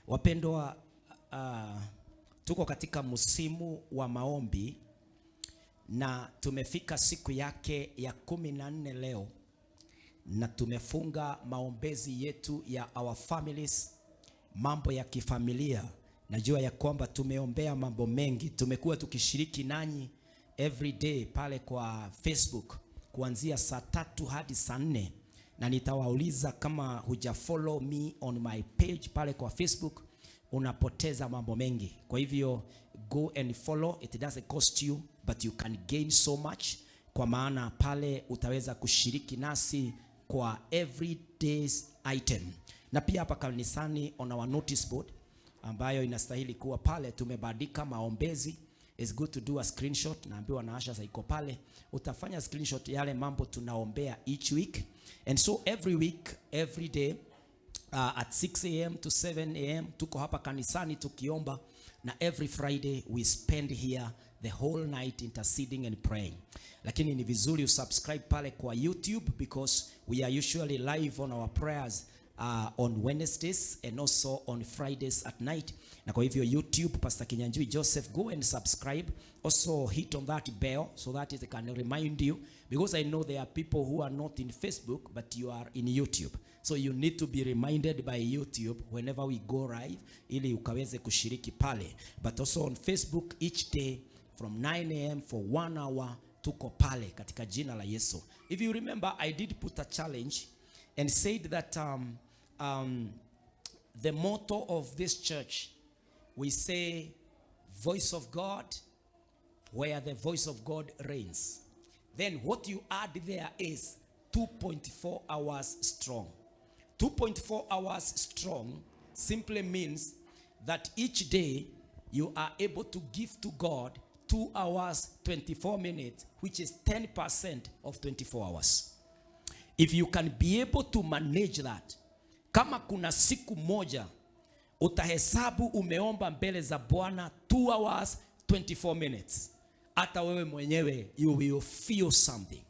Wapendwa, tuko katika msimu wa maombi na tumefika siku yake ya 14 leo, na tumefunga maombezi yetu ya our families, mambo ya kifamilia. Najua ya kwamba tumeombea mambo mengi, tumekuwa tukishiriki nanyi every day pale kwa Facebook kuanzia saa 3 hadi saa 4, na nitawauliza kama huja follow me on my page pale kwa Facebook, unapoteza mambo mengi. Kwa hivyo go and follow, it doesn't cost you but you can gain so much, kwa maana pale utaweza kushiriki nasi kwa every day's item, na pia hapa kanisani on our notice board ambayo inastahili kuwa pale, tumebandika maombezi. It's good to do a screenshot. Naambiwa na Asha iko pale, utafanya screenshot yale mambo tunaombea each week, and so every week, every day at 6 a.m. to 7 a.m. tuko hapa kanisani tukiomba, na every Friday we spend here the whole night interceding and praying. Lakini ni vizuri usubscribe pale kwa YouTube because we are usually live on our prayers on Wednesdays and also on Fridays at night. Na kwa hivyo YouTube, Pastor Kinyanjui Joseph, go and subscribe. Also hit on that bell so that it can remind you, because I know there are people who are not in Facebook but you are in YouTube. So you need to be reminded by YouTube whenever we go live ili ukaweze kushiriki pale. But also on Facebook each day from 9 a.m. for one hour tuko pale katika jina la Yesu. If you remember, I did put a challenge and said that the motto of this church, we say, "Voice of God, where the voice of God reigns." Then what you add there is 2.4 hours strong. 2.4 hours strong simply means that each day you are able to give to God 2 hours 24 minutes, which is 10% of 24 hours. If you can be able to manage that, kama kuna siku moja utahesabu umeomba mbele za Bwana 2 hours 24 minutes, hata wewe mwenyewe you will feel something.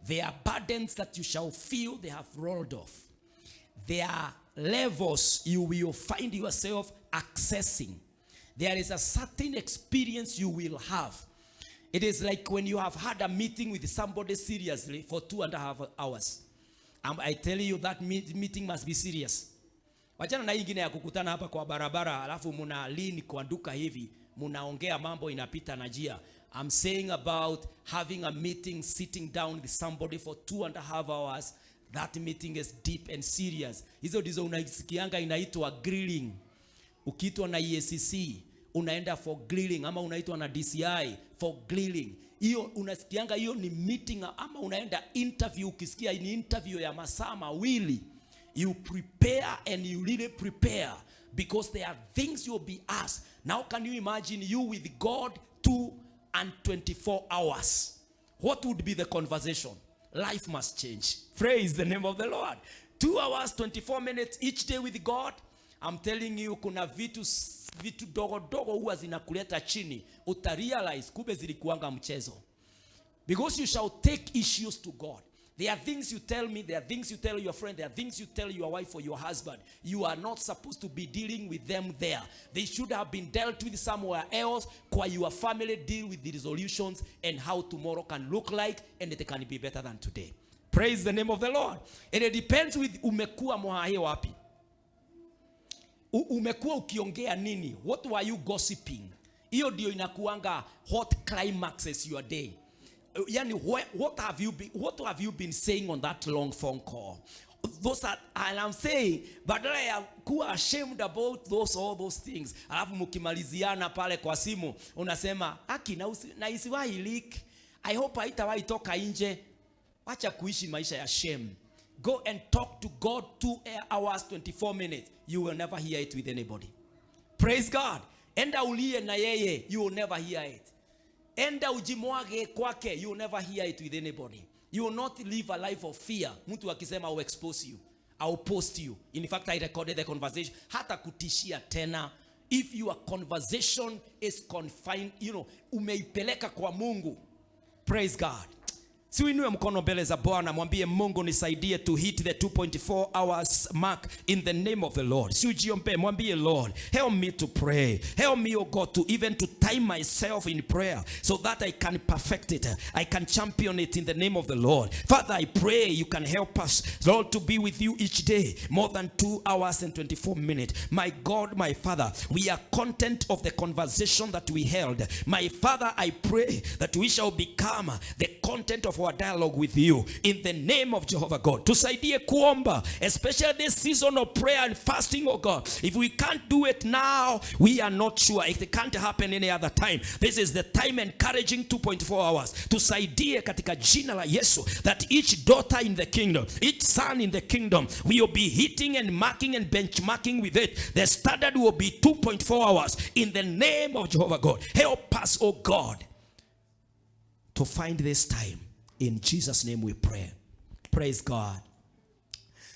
There are burdens that you shall feel they have rolled off. There are levels you will find yourself accessing. There is a certain experience you will have. It is like when you have had a meeting with somebody seriously for 2.5 hours. And I tell you that meeting must be serious. Wachana na hii ingine ya kukutana hapa kwa barabara alafu muna lean kwa duka hivi, munaongea mambo inapita na njia. I'm saying about having a meeting, sitting down with somebody for 2.5 hours. That meeting is deep and serious. Hizo ndizo unasikianga inaitwa grilling. Ukiitwa na EACC unaenda for grilling, ama unaitwa na DCI for grilling. Hiyo unasikianga hiyo ni meeting, ama unaenda interview, ukisikia ni interview ya masaa 2, you prepare and you really prepare because there are things you'll be asked. Now can you imagine you with God 2 and 24 hours? What would be the conversation? Life must change. Praise the name of the Lord. 2 hours, 24 minutes each day with God. I'm telling you, kuna vitu dogo dogo huwa zinakuleta chini. Utarealize kumbe zilikuanga mchezo. Because you shall take issues to God. There are things you tell me, there are things you tell your friend, there are things you tell your wife or your husband. You are not supposed to be dealing with them there. They should have been dealt with somewhere else. Kwa your family, deal with the resolutions and how tomorrow can look like and it can be better than today. Praise the name of the Lord. And it depends with umekuwa mwahe wapi. Umekuwa ukiongea nini? What were you gossiping? Hiyo ndio inakuanga what climaxes your day. Yani what have you been saying on that long phone call? Those are, and I'm saying, badala ya kuwa ashamed about those all those things, alafu mkimaliziana pale kwa simu unasema, "Aki na isiwahi leak. I hope haitawahi toka nje." Wacha kuishi maisha ya shame. Go and talk to God 2 hours 24 minutes. You will never hear it with anybody. Praise God. Enda ulie na yeye, you will never hear it. Enda ujimwage kwake, you will never hear it with anybody. You will not live a life of fear. Mtu akisema, "I will expose you. I will post you. In fact, I recorded the conversation." Hata kutishia tena. If your conversation is confined, umeipeleka kwa Mungu. Praise God. Si uinue mkono mbele za Bwana, mwambie Mungu, nisaidie to hit the 2.4 hours mark in the name of the Lord. Si ujiombe, mwambie, "Lord, help me to pray. Help me, oh God, to even to time myself in prayer so that I can perfect it. I can champion it in the name of the Lord." Father, I pray you can help us, Lord, to be with you each day more than 2 hours and 24 minutes. My God, my Father, we are content of the conversation that we held. My Father, I pray that we shall become the content of our dialogue with you in the name of Jehovah God. Tusaidie kuomba, especially this season of prayer and fasting, oh God. If we can't do it now, we are not sure. It can't happen any other time. This is the time encouraging 2.4 hours. Tusaidie katika jina la Yesu that each daughter in the kingdom, each son in the kingdom, we will be hitting and marking and benchmarking with it. The standard will be 2.4 hours in the name of Jehovah God. Help us, oh God, to find this time. In Jesus' name we pray. Praise God.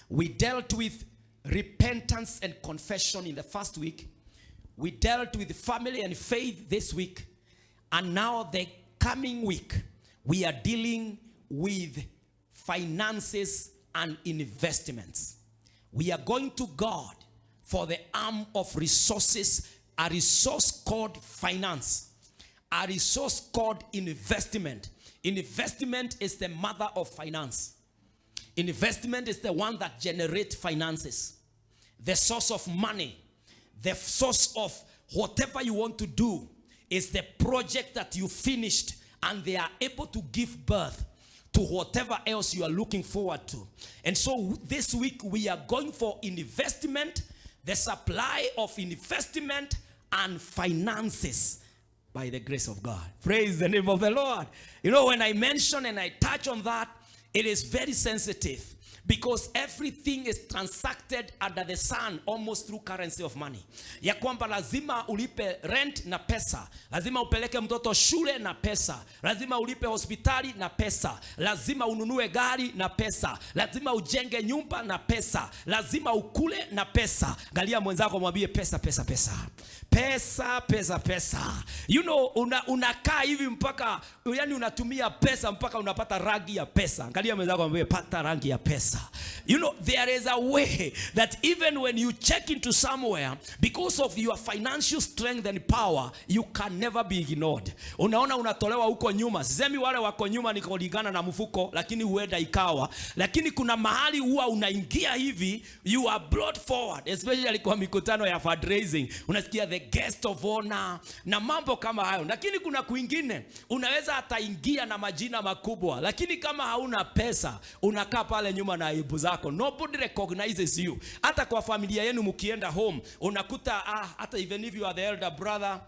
We dealt with repentance and confession in the first week. We dealt with family and faith this week. And now, the coming week, we are dealing with finances and investments. We are going to God for the arm of resources, a resource called finance, a resource called investment. Investment is the mother of finance. Investment is the one that generates finances, the source of money, the source of whatever you want to do is the project that you finished and they are able to give birth to whatever else you are looking forward to. And so this week we are going for investment, the supply of investment and finances by the grace of God. Praise the name of the Lord. When I mention and I touch on that, it is very sensitive because everything is transacted under the sun almost through currency of money. Ya kwamba lazima ulipe rent na pesa, lazima upeleke mtoto shule na pesa, lazima ulipe hospitali na pesa, lazima ununue gari na pesa, lazima ujenge nyumba na pesa, lazima ukule na pesa. Angalia mwenzako, mwambie pesa, pesa, pesa. Pesa, pesa, pesa. Unakaa hivi mpaka, yani, unatumia pesa mpaka unapata rangi ya pesa. Angalia mwenzako, mwambie pata rangi ya pesa. There is a way that even when you check into somewhere, because of your financial strength and power, you can never be ignored. Unaona unatolewa huko nyuma. Sisemi wale wako nyuma ni kulingana na mfuko, lakini huenda ikawa. Lakini kuna mahali huwa unaingia hivi, you are brought forward, especially kwa mikutano ya fundraising. Unasikia the guest of honor na mambo kama hayo. Lakini kuna kwingine unaweza hata ingia na majina makubwa, lakini kama hauna pesa unakaa pale nyuma na aibu zako. Nobody recognizes you. Hata kwa familia yenu mkienda home unakuta, hata even if you are the elder brother,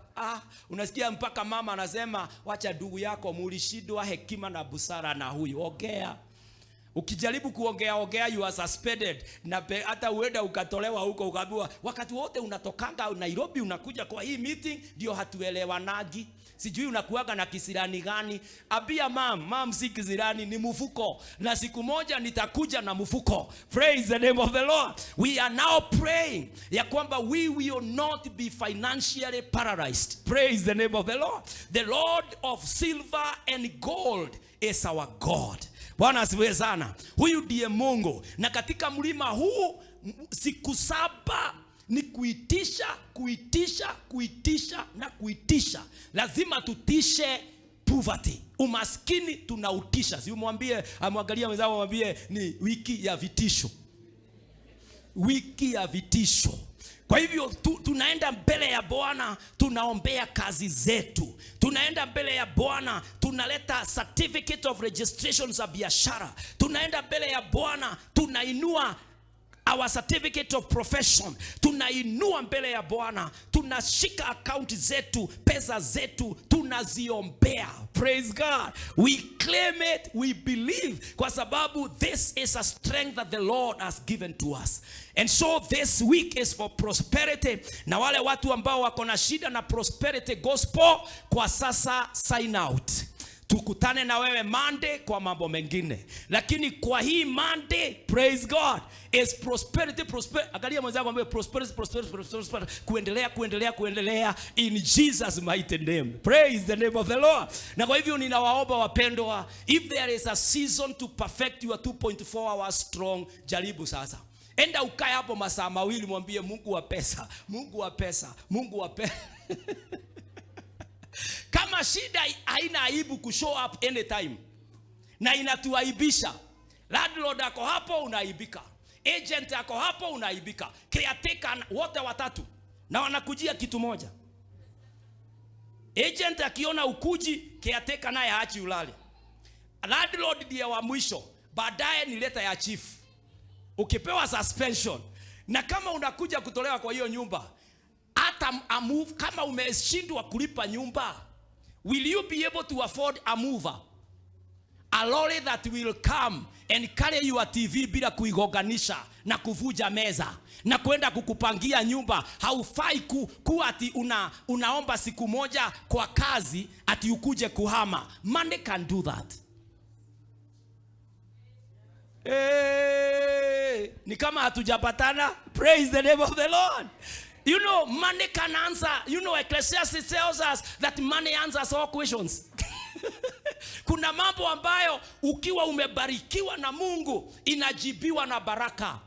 unasikia mpaka mama anasema, "Wacha ndugu yako, mulishindwa hekima na busara na huyu ongea." Ukijaribu kuongea ongea, you are suspended na hata uenda ukatolewa huko, ukaambiwa, "Wakati wote unatokanga Nairobi unakuja kwa hii meeting ndio hatuelewanagi. Sijui unakuaga na kisirani gani." Ambia mam, "Mam, si kisirani, ni mfuko, na siku moja nitakuja na mfuko." Praise the name of the Lord. We are now praying ya kwamba we will not be financially paralyzed. Praise the name of the Lord. The Lord of silver and gold is our God. Bwana asifiwe sana. Huyu ndiye Mungu, na katika mlima huu siku 7 ni kuitisha, kuitisha, kuitisha na kuitisha. Lazima tutishe poverty, umaskini tunautisha. Si umwambie, amwangalia mwenzako, mwambie ni wiki ya vitisho, wiki ya vitisho. Kwa hivyo tunaenda mbele ya Bwana, tunaombea kazi zetu, tunaenda mbele ya Bwana, tunaleta certificate of registration za biashara, tunaenda mbele ya Bwana, tunainua our certificate of profession, tunainua mbele ya Bwana, tunashika akaunti zetu, pesa zetu, tunaziombea. Praise God. We claim it, we believe, kwa sababu this is a strength that the Lord has given to us. And so this week is for prosperity. Na wale watu ambao wako na shida na prosperity gospel, kwa sasa sign out. Tukutane na wewe Monday kwa mambo mengine, lakini kwa hii Monday, praise God, is prosperity, prosperity. Angalia mwenzako, mwambie prosperity, prosperity, prosperity, prosperity, kuendelea, kuendelea, kuendelea, in Jesus' mighty name. Praise the name of the Lord. Na kwa hivyo ninawaomba wapendwa, if there is a season to perfect your 2.4 hours strong, jaribu sasa. Enda ukae hapo masaa 2, mwambie Mungu wa pesa, Mungu wa pesa, Mungu wa pesa. Kama shida haina aibu kushow up anytime na inatuaibisha. Landlord ako hapo, unaaibika. Agent ako hapo, unaaibika. Caretaker, wote watatu na wanakujia kitu moja. Agent akiona ukuji, caretaker naye haachi ulale. Landlord ndiye wa mwisho. Baadaye ni letter ya chief. Ukipewa suspension, na kama unakuja kutolewa kwa hiyo nyumba, hata a move, kama umeshindwa kulipa nyumba, will you be able to afford a mover? A lorry that will come and carry your TV bila kuigonganisha na kuvuja meza na kwenda kukupangia nyumba. Haufai kuwa ati unaomba siku moja kwa kazi ati ukuje kuhama. Money can do that. Hey, ni kama hatujapatana. Praise the name of the Lord. Money can answer. Ecclesiastes tells us that money answers all questions. Kuna mambo ambayo ukiwa umebarikiwa na Mungu inajibiwa na baraka.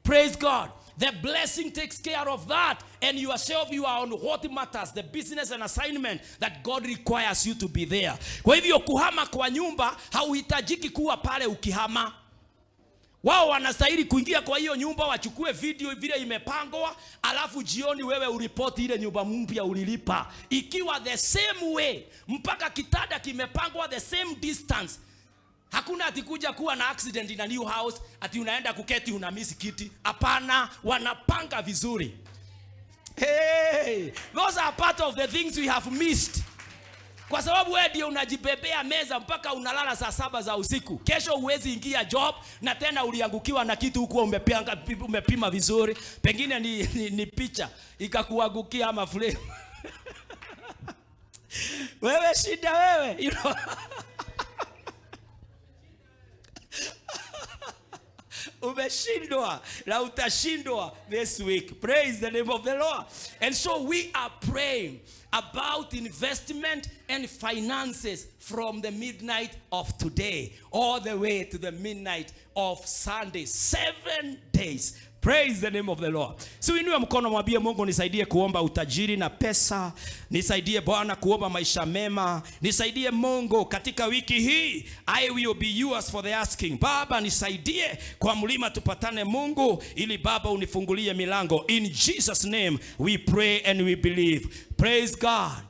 Praise God. The blessing takes care of that, and yourself, you are on what matters, the business and assignment that God requires you to be there. Kwa hivyo kuhama kwa nyumba hauhitajiki kuwa pale ukihama. Wao wanastahili kuingia kwa hiyo nyumba wachukue video vile imepangwa, alafu jioni wewe uripoti ile nyumba mpya ulilipa ikiwa the same way, mpaka kitanda kimepangwa the same distance. Hakuna ati kuja kuwa na accident in a new house ati unaenda kuketi una miss kiti. Hapana, wanapanga vizuri. Hey, those are part of the things we have missed. Kwa sababu wewe ndio unajibebea meza mpaka unalala saa 7 za usiku. Kesho huwezi ingia job, na tena uliangukiwa na kitu hukuwa umepima vizuri. Pengine ni picha ikakuangukia ama frame. Wewe shida wewe. Umeshindwa na utashindwa this week. Praise the name of the Lord. And so we are praying about investment and finances from the midnight of today all the way to the midnight of Sunday. 7 days. Praise the name of the Lord. So inua mkono mwambie Mungu, nisaidie kuomba utajiri na pesa. Nisaidie Bwana kuomba maisha mema. Nisaidie Mungu katika wiki hii. I will be yours for the asking. Baba nisaidie kwa mlima tupatane Mungu, ili Baba unifungulie milango. In Jesus' name we pray and we believe. Praise God.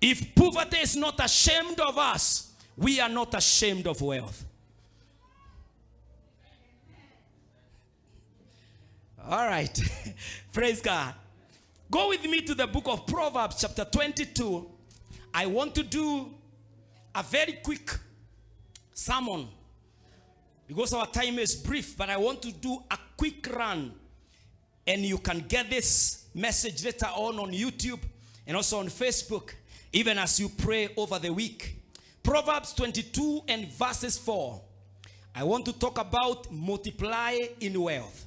If poverty is not ashamed of us, we are not ashamed of wealth. All right. Praise God. Go with me to the book of Proverbs chapter 22. I want to do a very quick sermon because our time is brief, but I want to do a quick run. And you can get this message later on YouTube and also on Facebook, even as you pray over the week. Proverbs 22 and verses 4. I want to talk about multiply in wealth.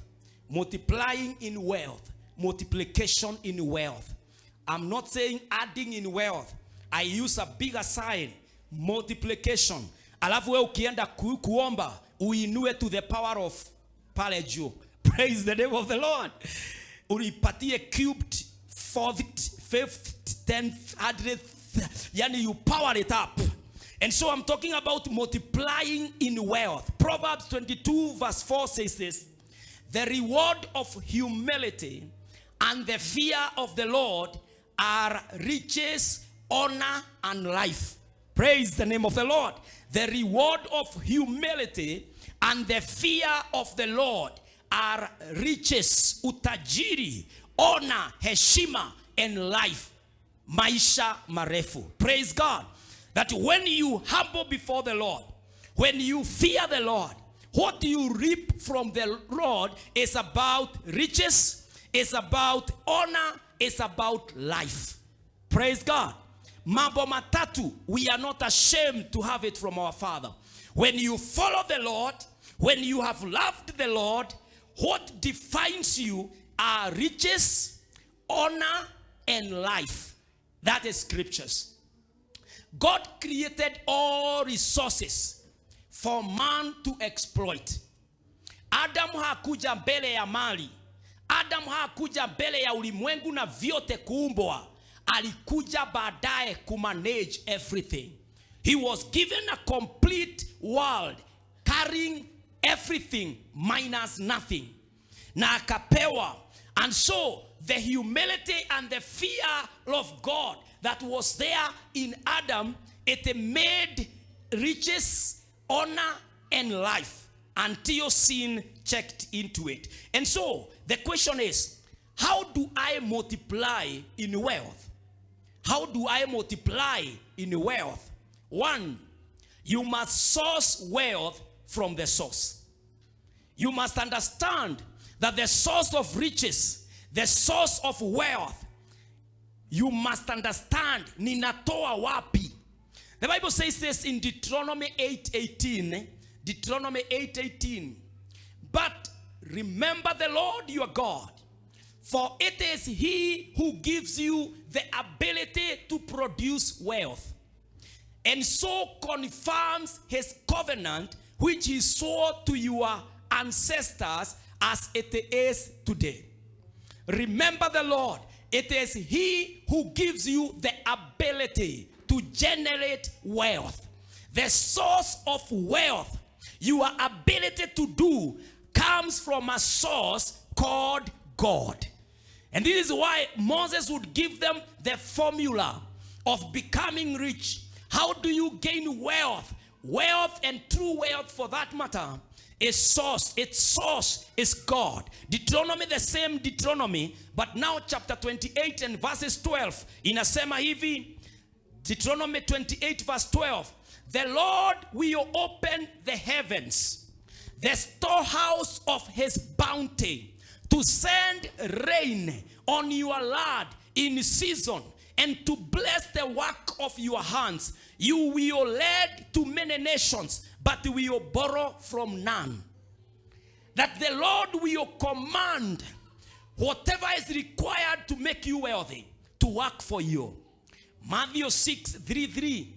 Multiplying in wealth. Multiplication in wealth. I'm not saying adding in wealth. I use a bigger sign. Multiplication. Alafu wewe ukienda kuomba, uinue to the power of pale juu. Praise the name of the Lord. Ulipatie cubed, 4th, 5th, 10th, 100th. Yani you power it up. And so I'm talking about multiplying in wealth. Proverbs 22 verse 4 says this. The reward of humility and the fear of the Lord are riches, honor, and life. Praise the name of the Lord. The reward of humility and the fear of the Lord are riches, utajiri, honor, heshima, and life. Maisha marefu. Praise God. That when you humble before the Lord, when you fear the Lord, what you reap from the Lord is about riches, is about honor, is about life. Praise God. Mambo matatu we are not ashamed to have it from our father. When you follow the Lord, when you have loved the Lord, what defines you are riches, honor, and life. That is scriptures. God created all resources for man to exploit. Adamu hakuja mbele ya mali. Adamu hakuja mbele ya ulimwengu na vyote kuumbwa. Alikuja baadaye kumanage everything. He was given a complete world carrying everything minus nothing. Na akapewa. And so the humility and the fear of God that was there in Adam, it made riches, honor, and life until sin checked into it. And so the question is, how do I multiply in wealth? How do I multiply in wealth? One, you must source wealth from the source. You must understand that the source of riches, the source of wealth, you must understand ninatoa wapi. The Bible says this in Deuteronomy 8:18. Deuteronomy 8:18. "But remember the Lord your God, for it is he who gives you the ability to produce wealth, and so confirms his covenant which he swore to your ancestors as it is today." Remember the Lord. It is he who gives you the ability to generate wealth. The source of wealth, your ability to do, comes from a source called God. And this is why Moses would give them the formula of becoming rich. How do you gain wealth? Wealth, and true wealth for that matter, is source. Its source is God. Deuteronomy, the same Deuteronomy, but now chapter 28 and verses 12. Inasema hivi, Deuteronomy 28 verse 12. "The Lord will open the heavens, the storehouse of his bounty, to send rain on your land in season and to bless the work of your hands. You will lend to many nations, but will borrow from none." That the Lord will command whatever is required to make you wealthy to work for you. Matthew 6:33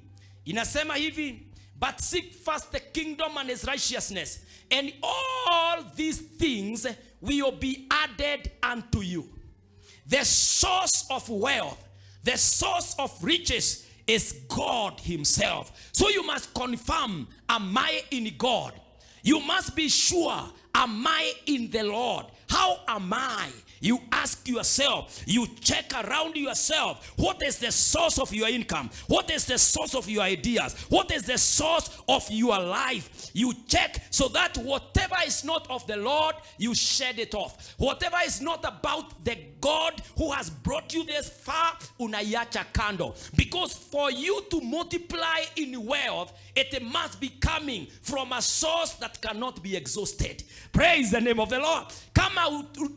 inasema hivi, "But seek first the kingdom and his righteousness, and all these things will be added unto you." The source of wealth, the source of riches is God himself. So you must confirm, am I in God? You must be sure, am I in the Lord? How am I? You ask yourself, you check around yourself. What is the source of your income? What is the source of your ideas? What is the source of your life? You check so that whatever is not of the Lord, you shed it off. Whatever is not about the God who has brought you this far, unaiacha kando. Because for you to multiply in wealth, it must be coming from a source that cannot be exhausted. Praise the name of the Lord. Kama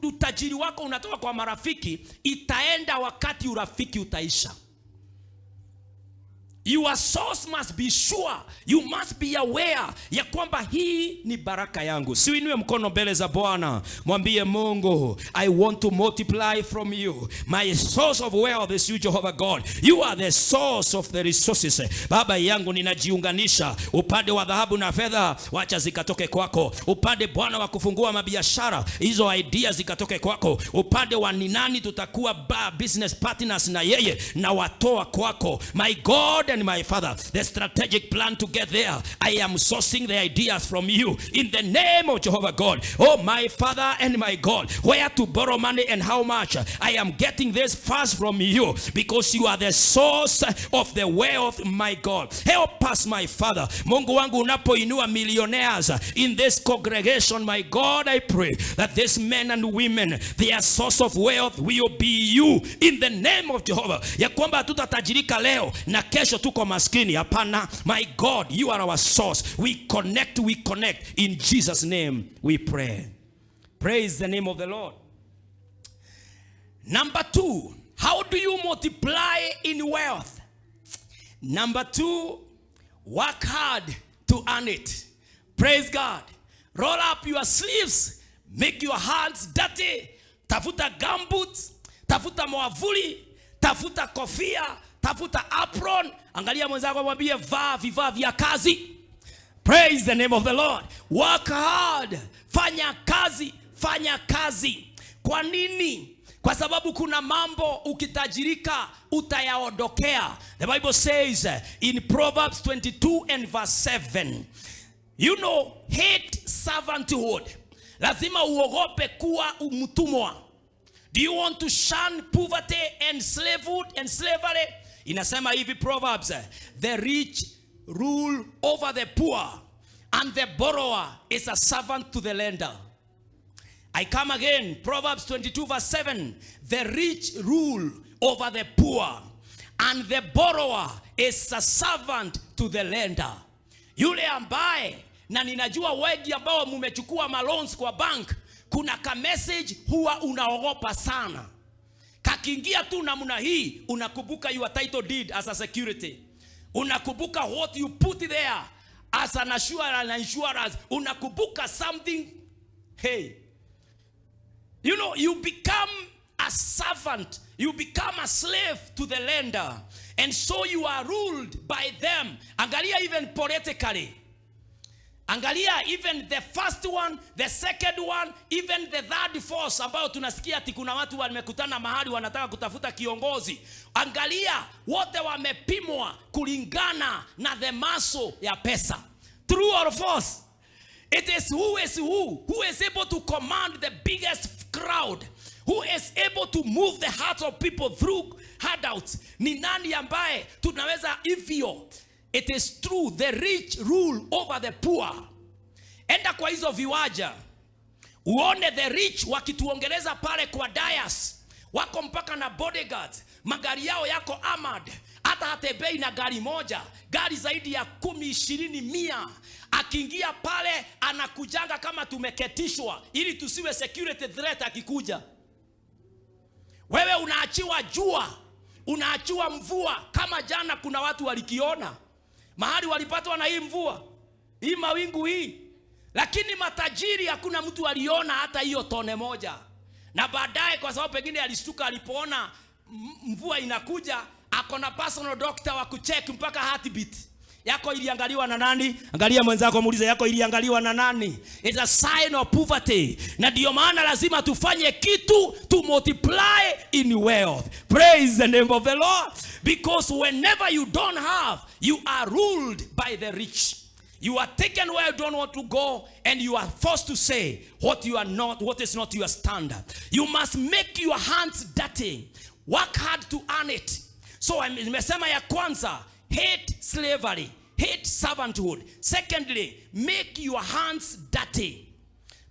utajiri wako unatoka kwa marafiki, itaenda wakati urafiki utaisha. Your source must be sure. You must be aware ya kwamba hii ni baraka yangu. Si uinue mkono mbele za Bwana, mwambie Mungu, "I want to multiply from you. My source of wealth is you, Jehovah God. You are the source of the resources." Baba yangu, ninajiunganisha upande wa dhahabu na fedha, wacha zikatoke kwako. Upande, Bwana, wa kufungua mabiashara, hizo ideas zikatoke kwako. Upande wa ni nani tutakuwa business partners na yeye, na watoa kwako. My God and my Father, the strategic plan to get there, I am sourcing the ideas from you in the name of Jehovah God. Oh, my Father and my God, where to borrow money and how much, I am getting this first from you because you are the source of the wealth, my God. Help us, my Father. Mungu wangu, unapoinua millionaires in this congregation, my God, I pray that these men and women, their source of wealth will be you in the name of Jehovah. Ya kwamba hatutatajirika leo na kesho tuko maskini. Hapana, my God, you are our source. We connect, we connect. In Jesus' name we pray. Praise the name of the Lord. Number two, how do you multiply in wealth? Number two, work hard to earn it. Praise God. Roll up your sleeves, make your hands dirty. Tafuta gumboots, tafuta mwavuli, tafuta kofia, tafuta apron. Angalia mwenzako, mwambie, "Vaa vifaa vya kazi." Praise the name of the Lord. Work hard. Fanya kazi, fanya kazi. Kwa nini? Kwa sababu kuna mambo ukitajirika utayaondokea. The Bible says in Proverbs 22 and verse 7. Hate servanthood. Lazima uogope kuwa mtumwa. Do you want to shun poverty and slavehood and slavery? Inasema hivi Proverbs, "The rich rule over the poor and the borrower is a servant to the lender." I come again, Proverbs 22 verse 7. "The rich rule over the poor and the borrower is a servant to the lender." Yule ambaye, na ninajua wengi ambao mumechukua maloans kwa bank, kuna ka message huwa unaogopa sana. Kakiingia tu namna hii, unakumbuka your title deed as a security. Unakumbuka what you put there as an assurance and insurance. Unakumbuka something. Hey, you become a servant, you become a slave to the lender. And so you are ruled by them. Angalia even politically. Angalia even the first one, the second one, even the third force ambayo tunasikia ati kuna watu wamekutana mahali wanataka kutafuta kiongozi. Angalia wote wamepimwa kulingana na the muscle ya pesa. True or false? It is who is who is able to command the biggest crowd, who is able to move the hearts of people through handouts. Ni nani ambaye tunaweza hivyo? It is true, the rich rule over the poor. Enda kwa hizo viwanja uone the rich wakituongeleza pale kwa dais, wako mpaka na bodyguards, magari yao yako armored, hata hatembei na gari moja, gari zaidi ya 10, 20, 100. Akiingia pale anakujanga kama tumeketishwa, ili tusiwe security threat akikuja. Wewe unaachiwa jua, unaachiwa mvua. Kama jana kuna watu walikiona mahali walipatwa na hii mvua, hii mawingu hii, lakini matajiri hakuna mtu aliona hata hiyo tone moja. Na baadaye, kwa sababu pengine alishtuka alipoona mvua inakuja, ako na personal doctor wa kucheck mpaka heartbeat yako iliangaliwa na nani? Angalia mwenzako muulize, yako iliangaliwa na nani? It's a sign of poverty. Na ndio maana lazima tufanye kitu to multiply in wealth. Praise the name of the Lord. Because whenever you don't have, you are ruled by the rich. You are taken where you don't want to go, and you are forced to say what you are not, what is not your standard. You must make your hands dirty. Work hard to earn it. So nimesema ya kwanza, hate slavery, hate servanthood. Secondly, make your hands dirty.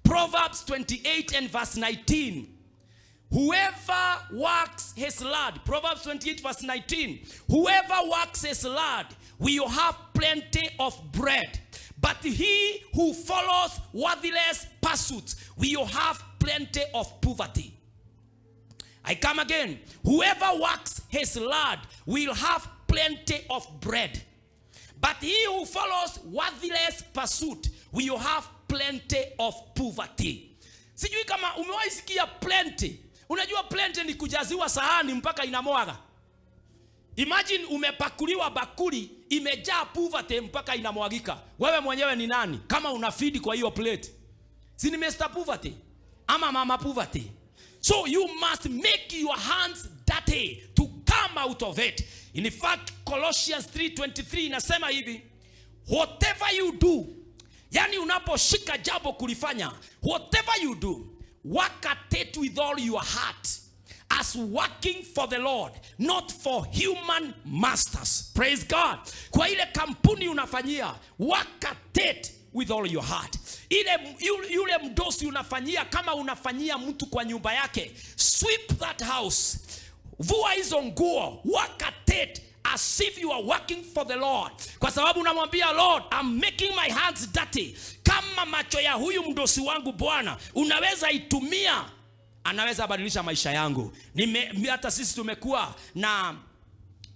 Proverbs 28 and verse 19. Whoever works his land, Proverbs 28 verse 19. "Whoever works his land will have plenty of bread. But he who follows worthless pursuits will have plenty of poverty." I come again. "Whoever works his land will have plenty of bread. But he who follows worthless pursuit will have plenty of poverty." Sijui kama umewahi sikia plenty. Unajua plenty ni kujaziwa sahani mpaka inamwaga. Imagine umepakuliwa bakuli imejaa poverty mpaka inamwagika. Wewe mwenyewe ni nani? Kama una feed kwa hiyo plate. Si ni Mr. Poverty ama Mama Poverty? So you must make your hands dirty to come out of it. In fact, Colossians 3:23 inasema hivi, whatever you do, yani unaposhika jambo kulifanya, whatever you do, work at it with all your heart as working for the Lord, not for human masters. Praise God. Kwa ile kampuni unafanyia, work at it with all your heart. Ile yule mdosi unafanyia, kama unafanyia mtu kwa nyumba yake, sweep that house, vua hizo nguo, work at it as if you are working for the Lord, kwa sababu unamwambia, "Lord, I'm making my hands dirty. Kama macho ya huyu mdosi wangu, Bwana, unaweza itumia, anaweza badilisha maisha yangu." Hata sisi tumekuwa na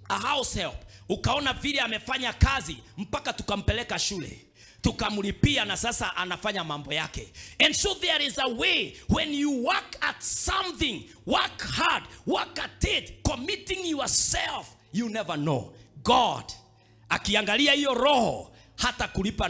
a house help. Ukaona vile amefanya kazi mpaka tukampeleka shule, tukamlipia, na sasa anafanya mambo yake. And so there is a way when you work at something, work hard, work at it, committing yourself, you never know. God akiangalia hiyo roho hata kulipa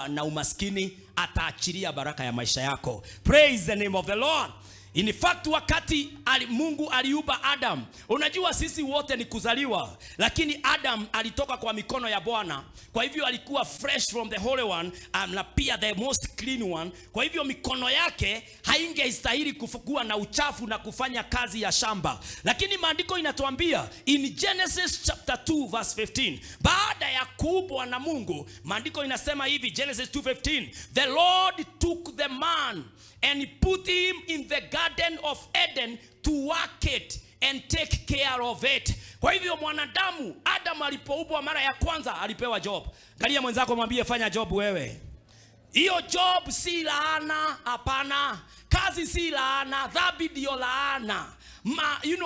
na umaskini, ataachilia baraka ya maisha yako. Praise the name of the Lord. In fact, wakati Mungu aliumba Adam, unajua sisi wote ni kuzaliwa, lakini Adam alitoka kwa mikono ya Bwana. Kwa hivyo alikuwa fresh from the Holy One, na pia the most clean one. Kwa hivyo mikono yake haingestahili kuwa na uchafu na kufanya kazi ya shamba. Lakini maandiko inatuambia in Genesis chapter 2 verse 15, baada ya kuumbwa na Mungu, maandiko inasema hivi, Genesis 2:15, "The Lord took the man and put him in the garden of Eden to work it and take care of it." Kwa hivyo mwanadamu Adam alipoumbwa mara ya kwanza alipewa job. Angalia mwenzako, mwambie, "Fanya job wewe." Hiyo job si laana, hapana. Kazi si laana, dhambi ndio laana.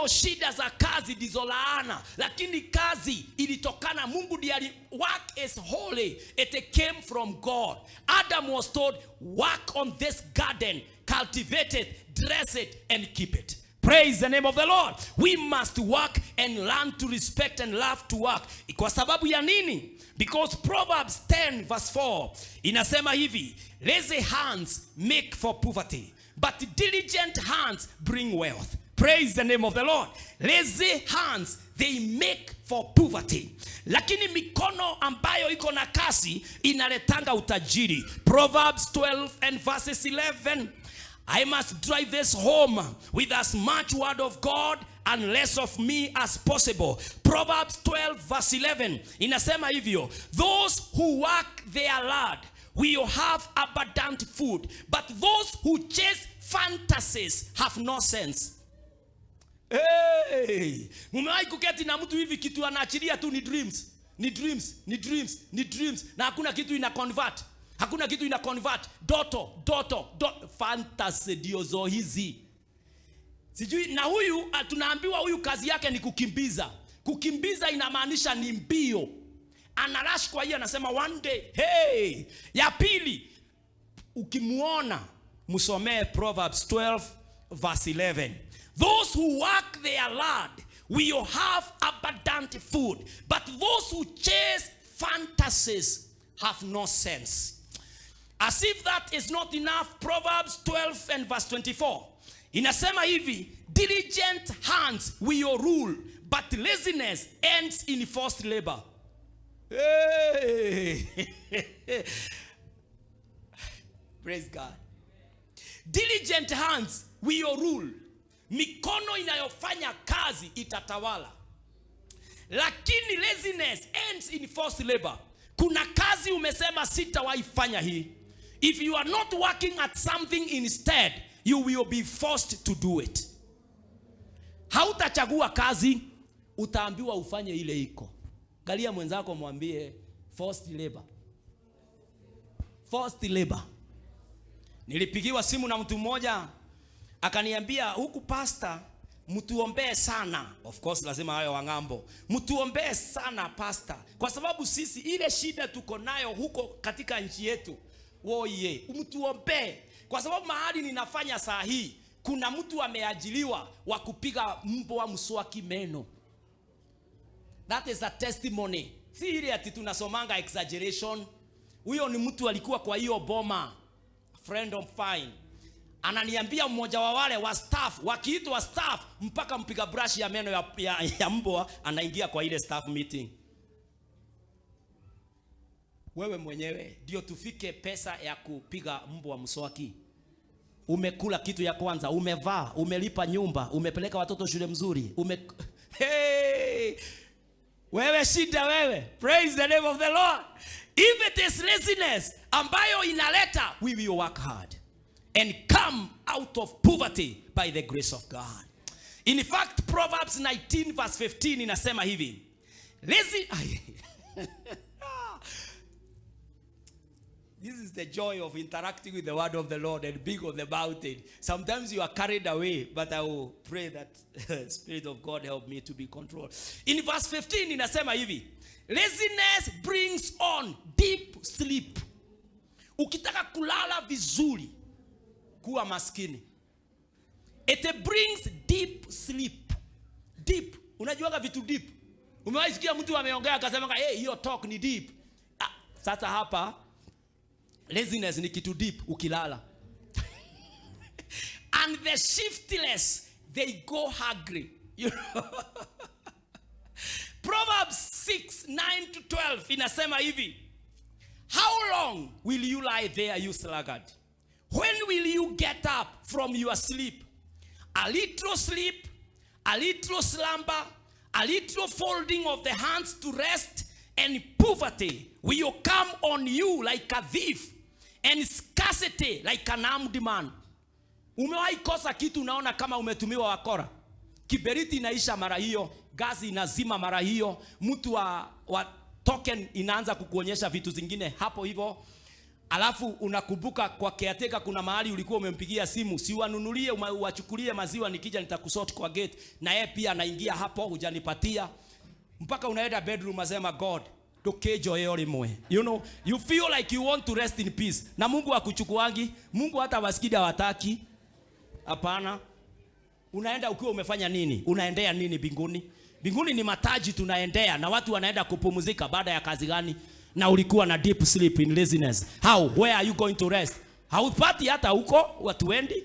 Shida za kazi ndizo laana, lakini kazi ilitokana, Mungu ndiye work is holy, it came from God. Adam was told, "Work on this garden, cultivate it, dress it and keep it." Praise the name of the Lord. We must work and learn to respect and love to work. Kwa sababu ya nini? Because Proverbs 10 verse 4 inasema hivi, "Lazy hands make for poverty, but diligent hands bring wealth." Praise the name of the Lord. Lazy hands, they make for poverty. Lakini mikono ambayo iko na kasi inaletanga utajiri. Proverbs 12 and verses 11. I must drive this home with as much word of God and less of me as possible. Proverbs 12 verse 11 inasema hivyo, "Those who work their land will have abundant food, but those who chase fantasies have no sense." Hey, mumewahi kuketi na mtu hivi, kitu anaachilia tu ni dreams, ni dreams, ni dreams, ni dreams, na hakuna kitu ina convert, hakuna kitu ina convert. Doto, doto, doto, fantasy ndio hizi. Sijui na huyu tunaambiwa huyu kazi yake ni kukimbiza. Kukimbiza inamaanisha ni mbio. Ana rush, kwa hiyo anasema one day. Hey, ya pili, ukimuona msomee Proverbs 12 verse 11. "Those who work their land will have abundant food, but those who chase fantasies have no sense." As if that is not enough, Proverbs 12 and verse 24 inasema hivi, "Diligent hands will rule, but laziness ends in forced labor." Hey. Praise God. Diligent hands will rule. Mikono inayofanya kazi itatawala. Lakini laziness ends in forced labor. Kuna kazi umesema, "Sitawahi fanya hii." If you are not working at something instead, you will be forced to do it. Hautachagua kazi, utaambiwa ufanye ile iko. Angalia mwenzako, mwambie, "Forced labor." Forced labor. Nilipigiwa simu na mtu mmoja akaniambia, "Huku pastor, mtuombee sana." Of course lazima hayo wang'ambo. "Mtuombee sana pastor, kwa sababu sisi ile shida tuko nayo huko katika nchi yetu. Woye, mtuombee kwa sababu mahali ninafanya saa hii kuna mtu ameajiriwa wa kupiga mbwa mswaki meno." That is a testimony. Si ile ati tunasomanga exaggeration. Huyo ni mtu alikuwa kwa hiyo boma, friend of mine. Ananiambia mmoja wa wale wa staff, wakiitwa staff, mpaka mpiga brush ya meno ya mbwa anaingia kwa ile staff meeting. Wewe mwenyewe ndio tufike pesa ya kupiga mbwa mswaki. Umekula kitu ya kwanza, umevaa, umelipa nyumba, umepeleka watoto shule mzuri, hey! Wewe shida wewe. Praise the name of the Lord. If it is laziness ambayo inaleta, we will work hard and come out of poverty by the grace of God. In fact, Proverbs 19 verse 15 inasema hivi. Lazy. This is the joy of interacting with the word of the Lord and being on the mountain. Sometimes you are carried away, but I will pray that Spirit of God help me to be controlled. In verse 15 inasema hivi, laziness brings on deep sleep. Ukitaka kulala vizuri, kuwa maskini. It brings deep sleep. Deep. Unajuaga vitu deep. Umewahi sikia mtu ameongea akasema, "Hey, hiyo talk ni deep." Ah, sasa hapa laziness ni kitu deep ukilala. And the shiftless, they go hungry. Proverbs 6, 9 to 12 inasema hivi. How long will you lie there, you sluggard? When will you get up from your sleep? A little sleep, a little slumber, a little folding of the hands to rest, and poverty will come on you like a thief, and scarcity like an armed man. Umewahi kosa kitu unaona kama umetumiwa wakora? Kiberiti inaisha mara hiyo, gazi inazima mara hiyo, mtu wa token inaanza kukuonyesha vitu zingine hapo hivyo. Alafu unakumbuka kwa caretaker kuna mahali ulikuwa umempigia simu, si wanunulie uwachukulie maziwa, nikija nitakusort kwa gate, na yeye pia anaingia hapo, hujanipatia. Mpaka unaenda bedroom asema, "God, ndukinjoe rimwe." You feel like you want to rest in peace. Na Mungu akuchukuangi, Mungu hata wasikida wataki. Hapana. Unaenda ukiwa umefanya nini? Unaendea nini mbinguni? Mbinguni ni mataji tunaendea, na watu wanaenda kupumzika baada ya kazi gani? Na ulikuwa na deep sleep in laziness. How? Where are you going to rest? Haupati hata huko watu wendi.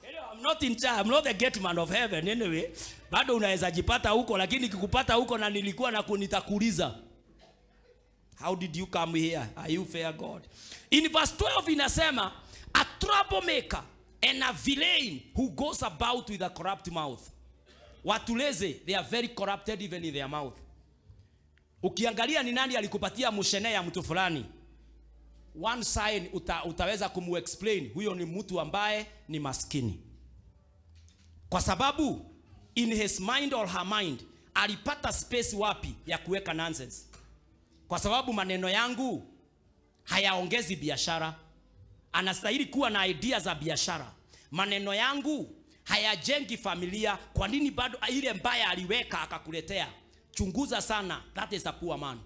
Anyway, I'm not in charge. I'm not the gate man of heaven anyway. Bado unaweza jipata huko, lakini kikupata huko na nilikuwa na nitakuuliza. How did you come here? Are you fair, God? In verse 12 inasema, a troublemaker and a villain who goes about with a corrupt mouth. Watu lazy, they are very corrupted even in their mouth. Ukiangalia ni nani alikupatia mushene ya mtu fulani, one sign utaweza kumuexplain huyo ni mtu ambaye ni maskini, kwa sababu in his mind or her mind alipata space wapi ya kuweka nonsense? Kwa sababu maneno yangu hayaongezi biashara. Anastahili kuwa na idea za biashara. Maneno yangu hayajengi familia. Kwa nini bado ile mbaya aliweka akakuletea? Chunguza sana. That is a poor man.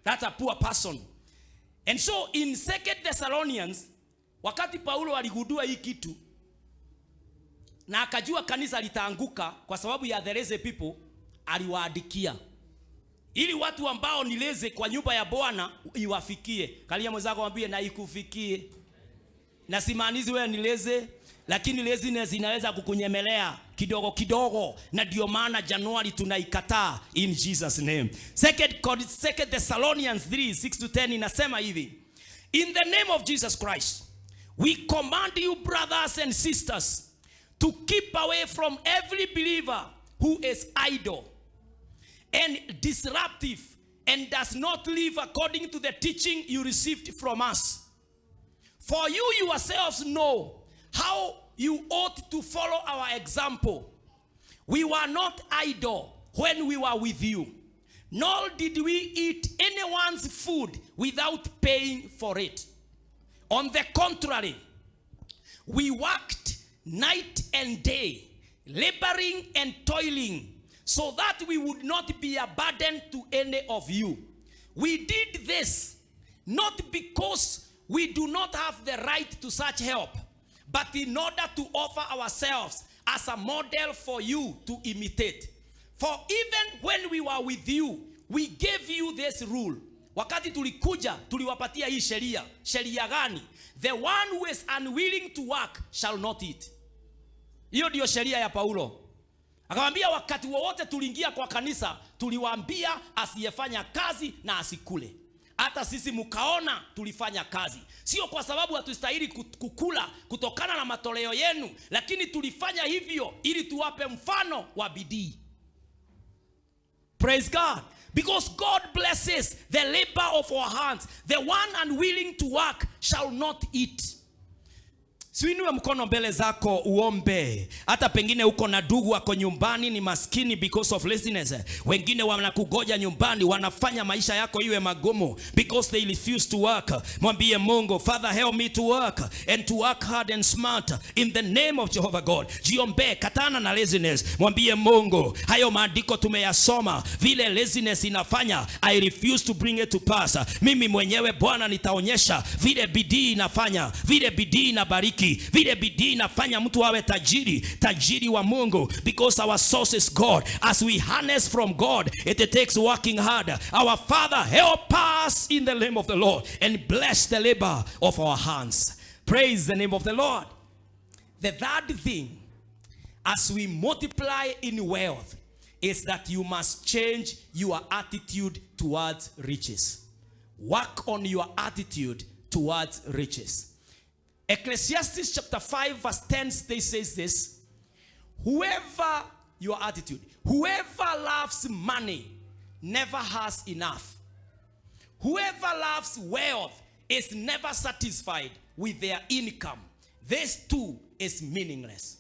That's a poor person. And so in Second Thessalonians, wakati Paulo aligundua hii kitu na akajua kanisa litaanguka kwa sababu ya the lazy people, aliwaandikia ili watu ambao ni lazy kwa nyumba ya Bwana iwafikie. Kalia mwenzako mwambie, "Na ikufikie." Na simaanishi wewe ni lazy, lakini laziness inaweza kukunyemelea kidogo kidogo, na ndio maana Januari tunaikataa in Jesus' name. Second Thessalonians 3 6 to 10 inasema hivi: In the name of Jesus Christ, we command you, brothers and sisters, to keep away from every believer who is idle and disruptive and does not live according to the teaching you received from us. For you yourselves know how you ought to follow our example. We were not idle when we were with you, nor did we eat anyone's food without paying for it. On the contrary, we worked night and day, laboring and toiling, so that we would not be a burden to any of you. We did this not because we do not have the right to such help, but in order to offer ourselves as a model for you to imitate. For even when we were with you, we gave you this rule. Wakati tulikuja tuliwapatia hii sheria. Sheria gani? The one who is unwilling to work shall not eat. Hiyo ndiyo sheria ya Paulo. Akamwambia wakati wowote tuliingia kwa kanisa, tuliwaambia asiyefanya kazi na asikule. Hata sisi mkaona tulifanya kazi, sio kwa sababu hatustahili kukula kutokana na matoleo yenu, lakini tulifanya hivyo ili tuwape mfano wa bidii. Praise God. Because God blesses the labor of our hands. The one unwilling to work shall not eat. Si uinue mkono mbele zako uombe. Hata pengine uko na ndugu wako nyumbani ni maskini because of laziness. Wengine wanakugoja nyumbani, wanafanya maisha yako iwe magumu because they refuse to work. Mwambie Mungu, "Father, help me to work and to work hard and smart in the name of Jehovah God." Jiombee, katana na laziness. Mwambie Mungu, hayo maandiko tumeyasoma, vile laziness inafanya, I refuse to bring it to pass. Mimi mwenyewe, Bwana, nitaonyesha vile bidii inafanya, vile bidii inabariki, vile bidii inafanya mtu awe tajiri, tajiri wa Mungu, because our source is God. As we harness from God, it takes working hard. Our Father, help us in the name of the Lord and bless the labor of our hands. Praise the name of the Lord. The third thing, as we multiply in wealth, is that you must change your attitude towards riches. Work on your attitude towards riches. Ecclesiastes chapter 5 verse 10, they says this: Whoever your attitude, whoever loves money never has enough. Whoever loves wealth is never satisfied with their income. This too is meaningless.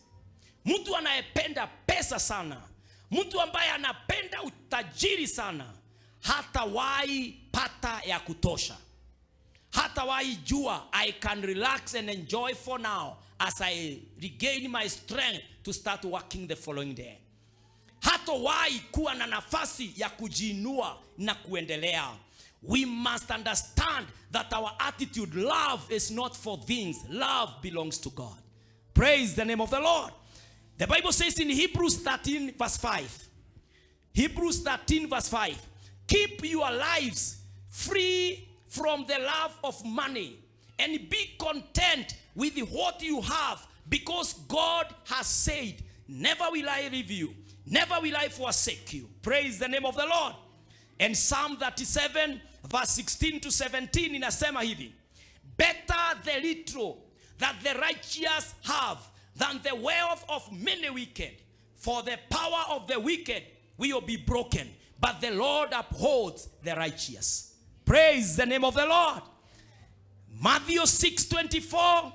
Mtu anayependa pesa sana, mtu ambaye anapenda utajiri sana, hatawahi pata ya kutosha. Hatawahi jua, "I can relax and enjoy for now as I regain my strength to start working the following day." Hatawahi kuwa na nafasi ya kujiinua na kuendelea. We must understand that our attitude, love is not for things. Love belongs to God. Praise the name of the Lord. The Bible says in Hebrews 13 verse 5. Hebrews 13 verse 5. "Keep your lives free from the love of money and be content with what you have, because God has said, 'Never will I leave you, never will I forsake you.'" Praise the name of the Lord. And Psalm 37 verse 16 to 17 inasema hivi: "Better the little that the righteous have than the wealth of many wicked. For the power of the wicked will be broken, but the Lord upholds the righteous." Praise the name of the Lord. Matthew 6:24,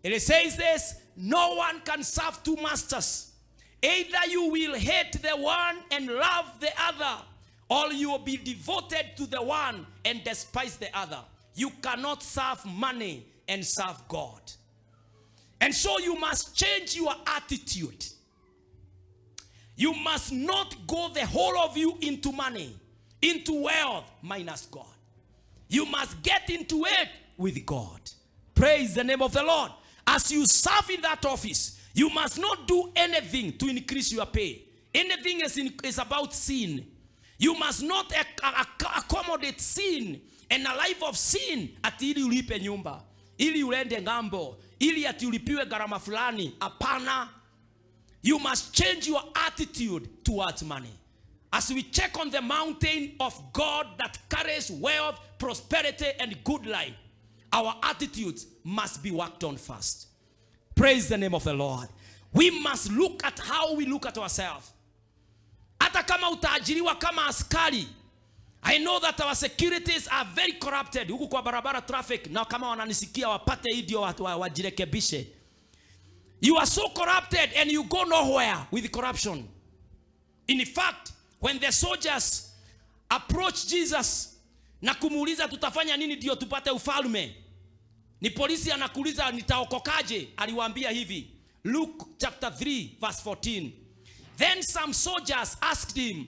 it says this: "No one can serve two masters. Either you will hate the one and love the other, or you will be devoted to the one and despise the other. You cannot serve money and serve God." And so you must change your attitude. You must not go the whole of you into money, into wealth, minus God. You must get into it with God. Praise the name of the Lord. As you serve in that office, you must not do anything to increase your pay. Anything is about sin. You must not accommodate sin and a life of sin ati ili ulipe nyumba, ili uende ng'ambo, ili ati ulipiwe gharama fulani. Hapana. You must change your attitude towards money. As we check on the mountain of God that carries wealth, prosperity, and good life, our attitudes must be worked on first. Praise the name of the Lord. We must look at how we look at ourselves. Hata kama utaajiriwa kama askari, I know that our securities are very corrupted huku kwa barabara, traffic, na kama wananisikia wapate hii ndio watu wajirekebishe. You are so corrupted and you go nowhere with corruption. In fact, when the soldiers approach Jesus na kumuuliza, "Tutafanya nini ndio tupate ufalme?" Ni polisi anakuuliza, "Nitaokokaje?" Aliwaambia hivi, Luke chapter 3 verse 14. "Then some soldiers asked him,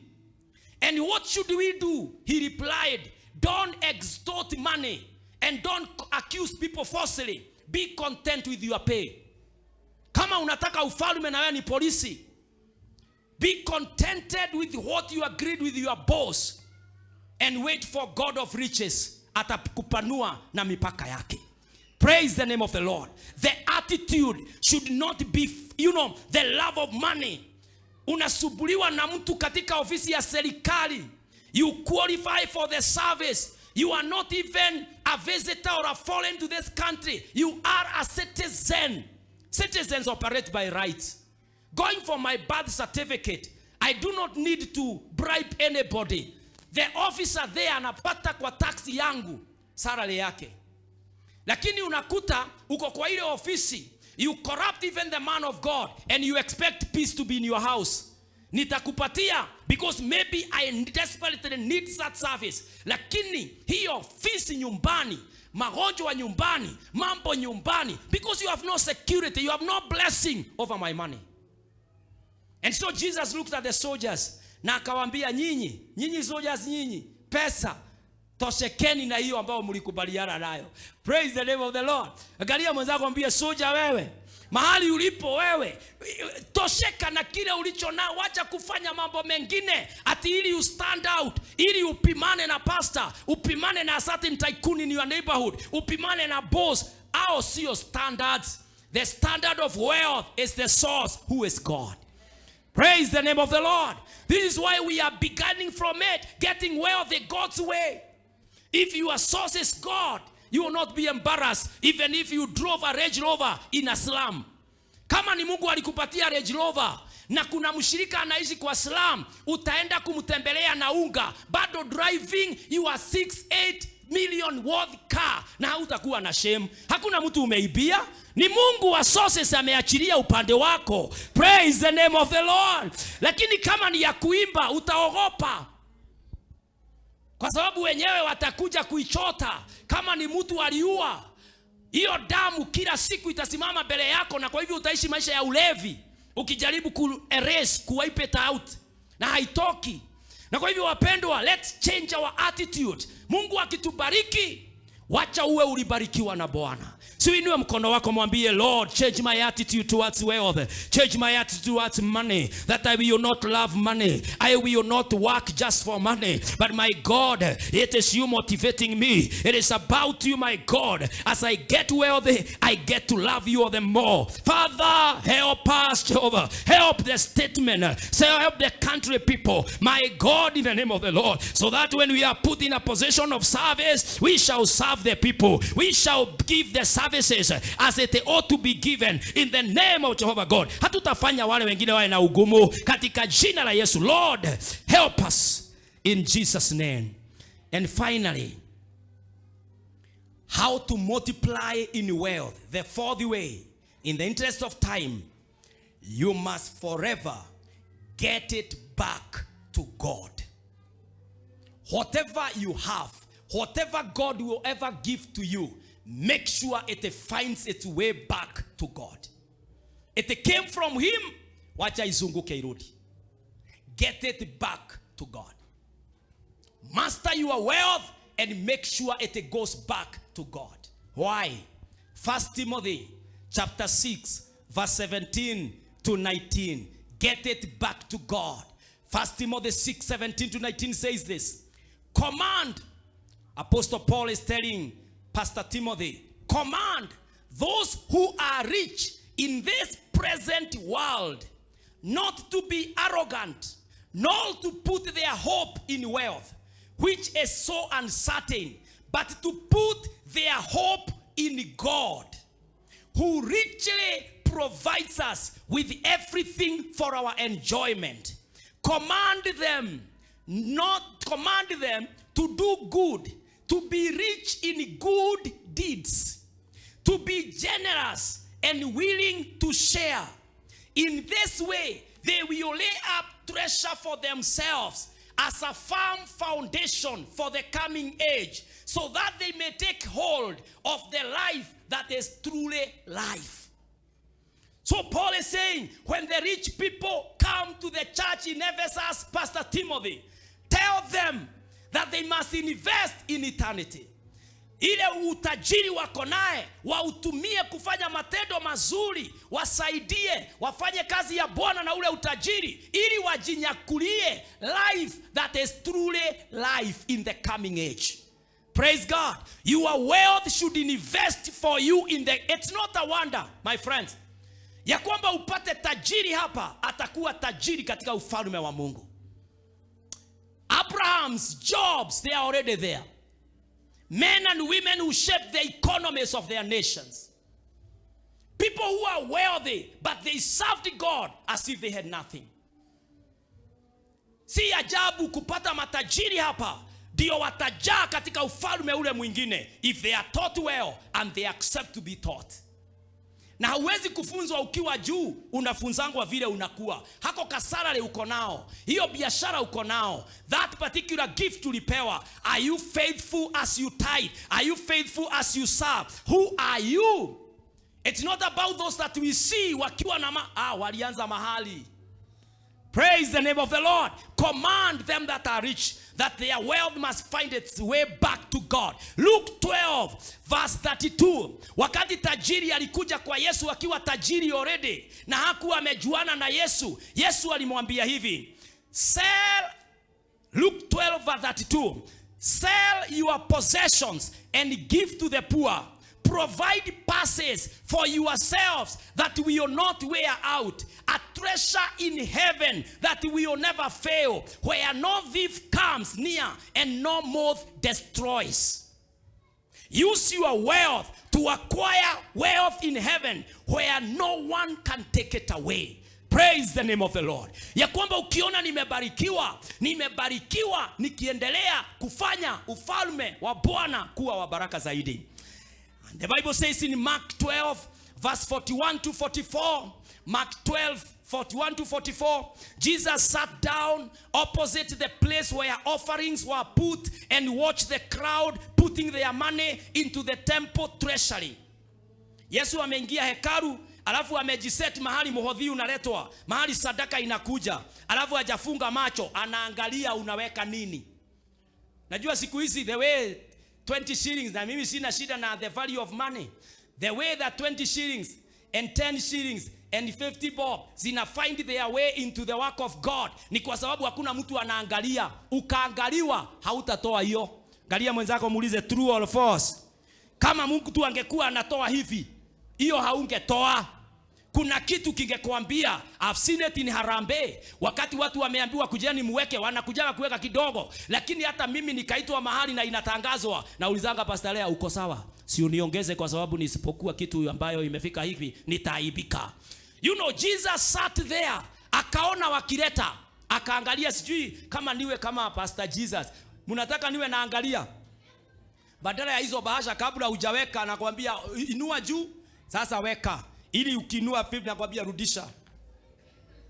'And what should we do?' He replied, 'Don't extort money and don't accuse people falsely. Be content with your pay.'" Kama unataka ufalme na wewe ni polisi, be contented with what you agreed with your boss and wait for God of riches. Atakupanua na mipaka yake. Praise the name of the Lord. The attitude should not be the love of money. Unasumbuliwa na mtu katika ofisi ya serikali. You qualify for the service. You are not even a visitor or a foreign to this country. You are a citizen. Citizens operate by rights. Going for my birth certificate, I do not need to bribe anybody. The officer there anapata kwa tax yangu salary yake. Lakini unakuta uko kwa ile ofisi, you corrupt even the man of God and you expect peace to be in your house. Nitakupatia because maybe I desperately need that service, lakini hiyo ofisi nyumbani, magonjwa nyumbani, mambo nyumbani, because you have no security, you have no blessing over my money. And so Jesus looked at the soldiers na akawaambia, "Nyinyi, nyinyi soldiers, nyinyi pesa, toshekeni na hiyo ambayo mlikubaliana nayo." Praise the name of the Lord. Angalia mwenzako, mwambie, "Soja wewe, mahali ulipo wewe, tosheka na kile ulicho nao. Wacha kufanya mambo mengine ati ili you stand out, ili upimane na pastor, upimane na certain tycoon in your neighborhood, upimane na boss." Au sio standards. The standard of wealth is the source, who is God. Praise the name of the Lord. This is why we are beginning from it, getting wealth God's way. If your source is God, you will not be embarrassed even if you drove a Range Rover in a slum. Kama ni Mungu alikupatia Range Rover na kuna mshirika anaishi kwa slum, utaenda kumtembelea na unga, bado driving your 6 8 million worth car, na hautakuwa na shame. Hakuna mtu umeibia, ni Mungu wa sources ameachilia upande wako. Praise the name of the Lord. Lakini kama ni ya kuiba, utaogopa kwa sababu wenyewe watakuja kuichota. Kama ni mtu aliua, hiyo damu kila siku itasimama mbele yako, na kwa hivyo utaishi maisha ya ulevi ukijaribu ku erase, ku wipe it out, na haitoki. Na kwa hivyo wapendwa, let's change our attitude. Mungu akitubariki, wacha uwe ulibarikiwa na Bwana. Si uinue mkono wako mwambie, "Lord, change my attitude towards wealth. Change my attitude towards money. That I will not love money. I will not work just for money. But my God, it is you motivating me. It is about you, my God. As I get wealthy, I get to love you all the more." Father, help us, Jehovah. Help the statesmen. Say, help the country people. My God, in the name of the Lord. So that when we are put in a position of service, we shall serve the people. We shall give the services as it ought to be given in the name of Jehovah God. Hatutafanya wale wengine wawe na ugumu katika jina la Yesu. Lord, help us in Jesus' name. And finally, how to multiply in wealth. The fourth way, in the interest of time, you must forever get it back to God. Whatever you have, whatever God will ever give to you, make sure it finds its way back to God. It came from Him, wacha izunguke irudi. Get it back to God. Master your wealth and make sure it goes back to God. Why? First Timothy chapter 6 verse 17 to 19. Get it back to God. First Timothy 6 17 to 19 says this. Command, Apostle Paul is telling Pastor Timothy, command those who are rich in this present world not to be arrogant, nor to put their hope in wealth, which is so uncertain, but to put their hope in God, who richly provides us with everything for our enjoyment. Command them not command them to do good, to be rich in good deeds, to be generous and willing to share. In this way, they will lay up treasure for themselves as a firm foundation for the coming age, so that they may take hold of the life that is truly life. So Paul is saying, when the rich people come to the church in Ephesus, Pastor Timothy, tell them that they must invest in eternity. Ile utajiri wako naye wautumie kufanya matendo mazuri, wasaidie, wafanye kazi ya Bwana na ule utajiri, ili wajinyakulie life that is truly life in the coming age. Praise God. Your wealth should invest for you in the it's not a wonder, my friends, ya kwamba upate tajiri hapa atakuwa tajiri katika ufalme wa Mungu. Abraham's jobs, they are already there. Men and women who shape the economies of their nations. People who are wealthy, but they served God as if they had nothing. Si ajabu kupata matajiri hapa. Ndio watajaa katika ufalme ule mwingine, if they are taught well and they accept to be taught. Na hauwezi kufunzwa ukiwa juu, unafunzangwa vile unakuwa. Hako kasalary uko nao, hiyo biashara uko nao, that particular gift ulipewa. Are you faithful as you tithe? Are you faithful as you serve? Who are you? It's not about those that we see wakiwa na walianza mahali. Praise the name of the Lord. Command them that are rich that their wealth must find its way back to God. Luke 12 verse 32. Wakati tajiri alikuja kwa Yesu akiwa tajiri already na hakuwa amejuana na Yesu, Yesu alimwambia hivi, sell. Luke 12 verse 32. Sell your possessions and give to the poor. Provide purses for yourselves that will not wear out, a treasure in heaven that will never fail, where no thief comes near and no moth destroys. Use your wealth to acquire wealth in heaven where no one can take it away. Praise the name of the Lord. Ya kwamba ukiona nimebarikiwa, nimebarikiwa nikiendelea kufanya ufalme wa Bwana kuwa wa baraka zaidi. And the Bible says in Mark 12 verse 41 to 44, Mark 12 41 to 44, Jesus sat down opposite the place where offerings were put and watched the crowd putting their money into the temple treasury. Yesu ameingia hekalu, alafu amejiset mahali muhodhi unaletwa, mahali sadaka inakuja, alafu hajafunga macho, anaangalia unaweka nini. Najua siku hizi the way 20 shillings, na mimi sina shida na the value of money. The way that 20 shillings and 10 shillings and 50 bob zina find their way into the work of God ni kwa sababu hakuna mtu anaangalia. Ukaangaliwa hautatoa hiyo. Angalia mwenzako muulize, true or false? Kama Mungu tu angekuwa anatoa hivi, hiyo haungetoa. Kuna kitu kingekwambia. I've seen it in Harambee. Wakati watu wameambiwa kujeni muweke, wanakujaga kuweka kidogo. Lakini hata mimi nikaitwa mahali na inatangazwa, naulizanga Pastor Lea, uko sawa? Si uniongeze kwa sababu nisipokuwa kitu ambayo imefika hivi nitaaibika. Jesus sat there, akaona wakileta, akaangalia. Sijui kama niwe kama Pastor Jesus. Mnataka niwe naangalia? Badala ya hizo bahasha, kabla hujaweka nakwambia inua juu, sasa weka. Ili ukiinua vipi nakwambia rudisha.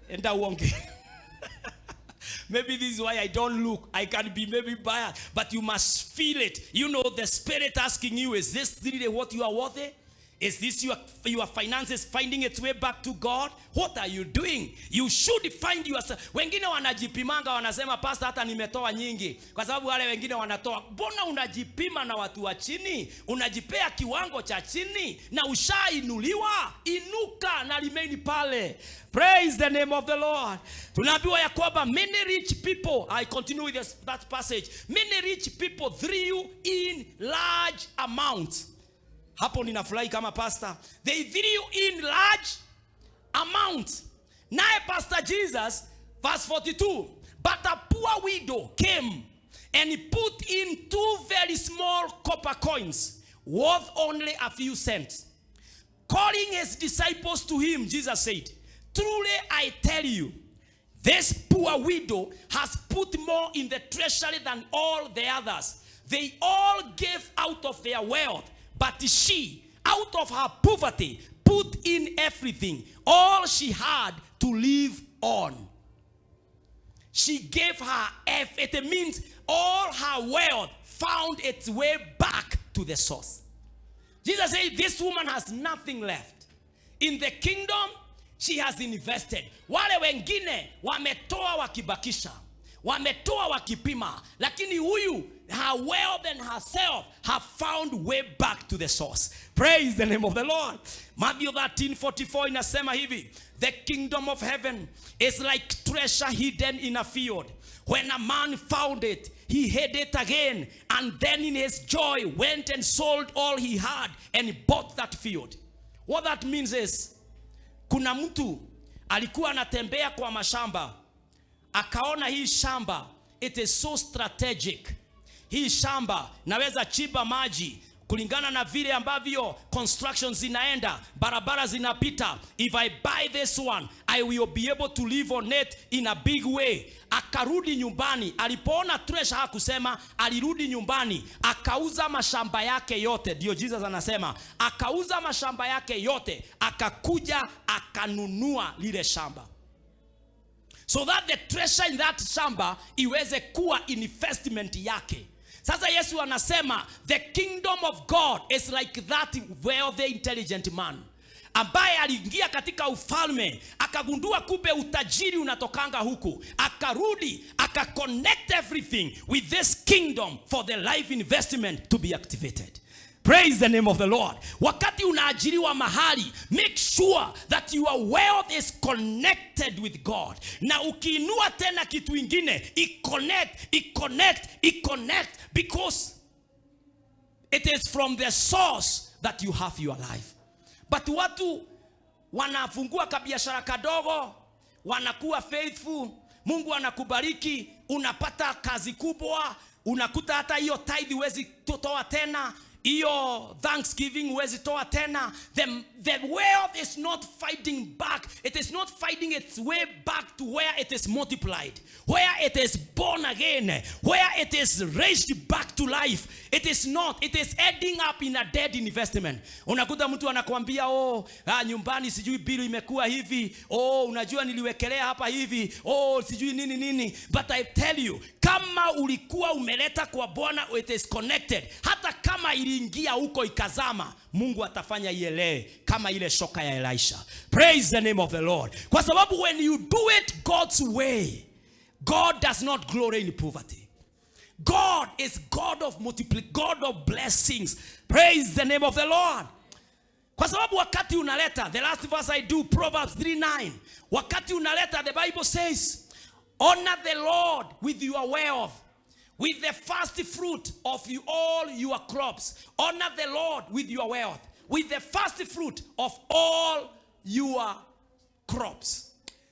Enda uonge. Maybe this is why I don't look. I can be maybe biased, but you must feel it. The Spirit asking you, is this really what you are worthy? Is this your finances finding its way back to God? What are you doing? You should find yourself. Wengine wanajipimanga wanasema, "Pastor, hata nimetoa nyingi." Kwa sababu wale wengine wanatoa. Mbona unajipima na watu wa chini? Unajipea kiwango cha chini na ushainuliwa? Inuka na remain pale. Praise the name of the Lord. Tunaambiwa ya kwamba many rich people, I continue with that passage. Many rich people threw in large amounts. Hapo ninafurahi kama pastor. They threw in large amounts. Naye Pastor Jesus, verse 42, but a poor widow came and he put in two very small copper coins worth only a few cents. Calling his disciples to him, Jesus said, "Truly I tell you, this poor widow has put more in the treasury than all the others. They all gave out of their wealth, but she, out of her poverty, put in everything, all she had to live on." She gave her F. It means all her wealth found its way back to the source. Jesus said, this woman has nothing left. In the kingdom, she has invested. Wale wengine wametoa wakibakisha, wametoa wakipima, lakini huyu, her wealth and herself have found way back to the source. Praise the name of the Lord. Matthew 13:44 inasema hivi, the kingdom of heaven is like treasure hidden in a field. When a man found it, he hid it again, and then in his joy went and sold all he had and bought that field. What that means is, kuna mtu alikuwa anatembea kwa mashamba, akaona hii shamba, it is so strategic. Hii shamba naweza chimba maji. Kulingana na vile ambavyo construction zinaenda, barabara zinapita, if I buy this one, I will be able to live on it in a big way. Akarudi nyumbani, alipoona treasure hakusema, alirudi nyumbani akauza mashamba yake yote. Ndio Jesus anasema akauza mashamba yake yote, akakuja akanunua lile shamba so that the treasure in that shamba iweze kuwa investment yake. Sasa Yesu anasema the kingdom of God is like that wealthy intelligent man ambaye aliingia katika ufalme, akagundua kumbe utajiri unatokanga huku, akarudi akaconnect everything with this kingdom for the life investment to be activated. Praise the name of the Lord. Wakati unaajiriwa mahali, make sure that your wealth is connected with God. Na ukiinua tena kitu ingine, i-connect, i-connect, i-connect, because it is from the source that you have your life. But watu wanafungua kabiashara kadogo, wanakuwa faithful, Mungu anakubariki, unapata kazi kubwa, unakuta hata hiyo tithe huwezi toa tena, hiyo thanksgiving huwezi toa tena. The wealth is not fighting back. It is not finding its way back to where it is multiplied, where it is born again, where it is raised back to life. It is not. It is ending up in a dead investment. Unakuta mtu anakuambia, "Oh, nyumbani sijui bili imekuwa hivi. Oh, unajua niliwekelea hapa hivi. Oh, sijui nini nini." But I tell you, kama ulikuwa umeleta kwa Bwana, it is connected. Hata kama iliingia huko ikazama, Mungu atafanya ielee kama ile shoka ya Elisha. Praise the name of the Lord. Kwa sababu when you do it God's way, God does not glory in poverty. God is God of multiply, God of blessings. Praise the name of the Lord. Kwa sababu wakati unaleta, the last verse I do, Proverbs 3:9. Wakati unaleta, the Bible says, "Honor the Lord with your wealth, with the first fruit of all your crops." Honor the Lord with your wealth, with the first fruit of all your crops.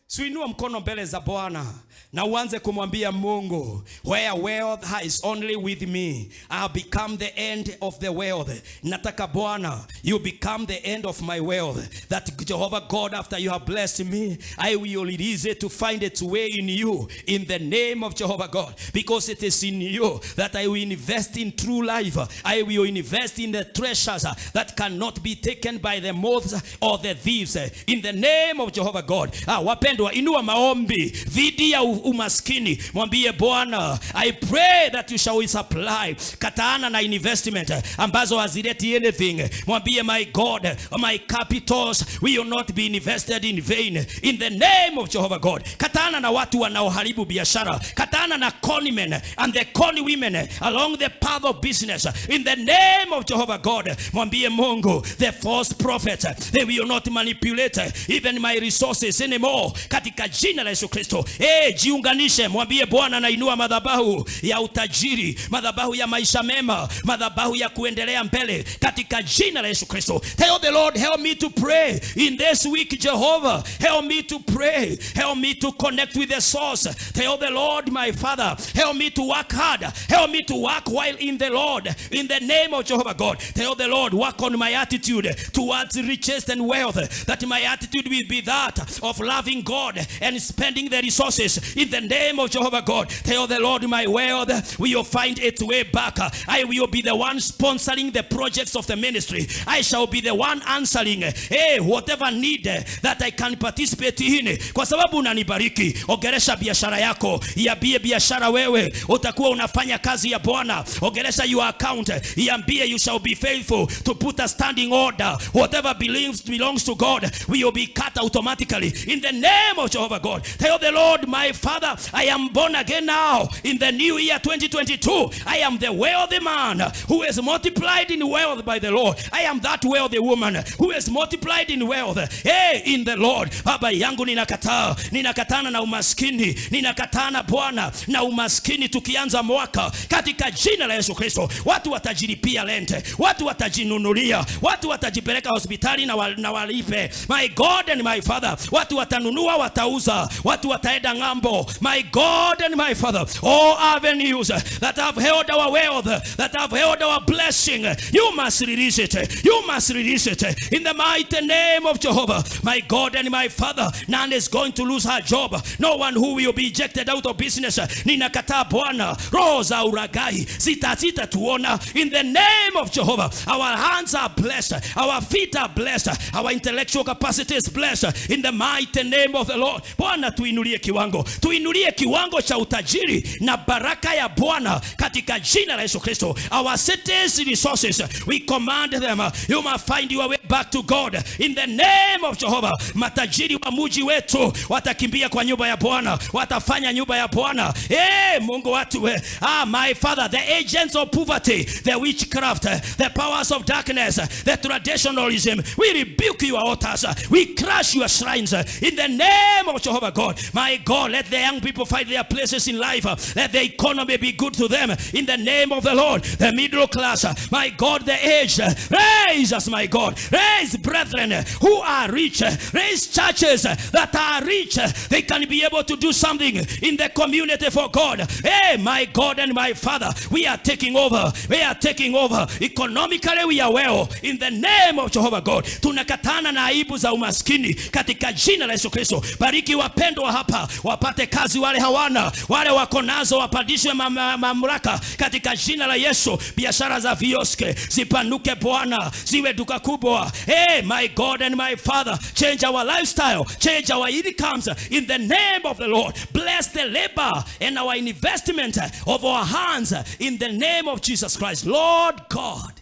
Si uinue mkono mbele za Bwana na uanze kumwambia Mungu, "Where wealth is only with me, I become the end of the wealth. Nataka Bwana, you become the end of my wealth. That Jehovah God, after you have blessed me, I will release it to find its way in you, in the name of Jehovah God. Because it is in you that I will invest in true life. I will invest in the treasures that cannot be taken by the moths or the thieves. In the name of Jehovah God." Ah, wapendwa, inua maombi dhidi ya umaskini. Mwambie Bwana, "I pray that you shall supply." Kataana na investment ambazo hazileti anything. Mwambie, "My God, my capitals will not be invested in vain. In the name of Jehovah God." Kataana na watu wanaoharibu biashara. Kataana na con men and the con women along the path of business. In the name of Jehovah God. Mwambie Mungu, "The false prophets, they will not manipulate even my resources anymore. Katika jina la Yesu Kristo." Eh, jiunganishe, mwambie Bwana, "Nainua madhabahu ya utajiri, madhabahu ya maisha mema, madhabahu ya kuendelea mbele katika jina la Yesu Kristo." Tell the Lord, "Help me to pray in this week, Jehovah. Help me to pray. Help me to connect with the source." Tell the Lord, "My Father, help me to work hard. Help me to work while in the Lord. In the name of Jehovah God." Tell the Lord, "Work on my attitude towards riches and wealth. That my attitude will be that of loving God and spending the resources in the name of Jehovah God." Tell the Lord, "My wealth will find its way back. I will be the one sponsoring the projects of the ministry. I shall be the one answering, hey, whatever need that I can participate in." Kwa sababu unanibariki. Ongelesha biashara yako, iambie biashara, wewe utakuwa unafanya kazi ya Bwana. Ongelesha your account, iambie you shall be faithful to put a standing order. Whatever belongs to God will be cut automatically in the name of Jehovah God. Tell the Lord, "My Father, I am born again now in the new year 2022. I am the wealthy man who is multiplied in wealth by the Lord. I am that wealthy woman who is multiplied in wealth, hey, in the Lord." Baba yangu, ninakataa, ninakatana na umaskini, ninakatana Bwana na umaskini tukianza mwaka katika jina la Yesu Kristo. Watu watajilipia rent, watu watajinunulia, watu watajipeleka hospitali na walipe. My God and my Father, watu watanunua. Maduka watauza, watu wataenda ng'ambo. My God and my Father, all avenues that have held our wealth, that have held our blessing, you must release it. You must release it in the mighty name of Jehovah. My God and my Father, none is going to lose her job. No one who will be ejected out of business. Ninakataa, Bwana, roho za ulaghai zitatuona in the name of Jehovah. Our hands are blessed, our feet are blessed, our intellectual capacity is blessed in the mighty name of the Lord. Bwana, tuinulie kiwango, tuinulie kiwango cha utajiri na baraka ya Bwana katika jina la Yesu Kristo. Our cities resources, we command them. You must find your way back to God in the name of Jehovah. Matajiri wa mji wetu watakimbia kwa nyumba ya Bwana, watafanya nyumba ya Bwana. Hey, Mungu watu we. Ah, my Father, the agents of poverty, the witchcraft, the powers of darkness, the traditionalism, we rebuke your altars, we crush your shrines in the name of Jehovah God. My God, let the young people find their places in life. Let the economy be good to them in the name of the Lord. The middle class, my God, the aged, raise us, my God. Raise brethren who are rich. Raise churches that are rich. They can be able to do something in the community for God. Hey, my God and my Father, we are taking over. We are taking over. Economically, we are well in the name of Jehovah God. Tunakatana na aibu za umaskini katika jina la Yesu Kristo. Bariki wapendwa hapa, wapate kazi wale hawana, wale wako nazo wapandishwe mamlaka katika jina la Yesu. Biashara za vioske zipanuke, Bwana, ziwe duka kubwa. Hey, my God and my Father, change our lifestyle, change our incomes in the name of the Lord. Bless the labor and our investment of our hands in the name of Jesus Christ. Lord God,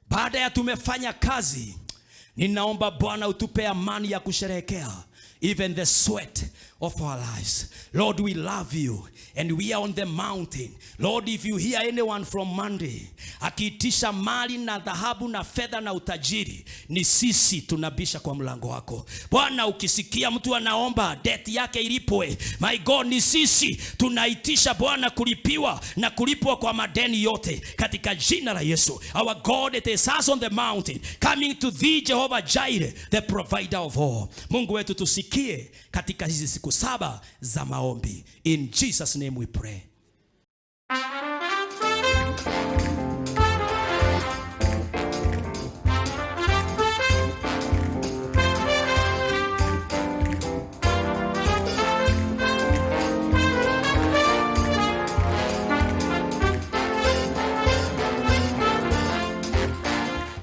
baada ya tumefanya kazi, ninaomba, Bwana, utupe amani ya kusherehekea even the sweat of our lives. Lord, we love you and we are on the mountain. Lord, if you hear anyone from Monday akiitisha mali na dhahabu na fedha na utajiri, ni sisi tunabisha kwa mlango wako. Bwana, ukisikia mtu anaomba debt yake ilipwe, my God, ni sisi tunaitisha, Bwana, kulipiwa na kulipwa kwa madeni yote katika jina la Yesu. Our God, it is us on the mountain coming to thee, Jehovah Jireh, the provider of all. Mungu wetu, tusikie katika hizi siku 7 za maombi. In Jesus' name we pray.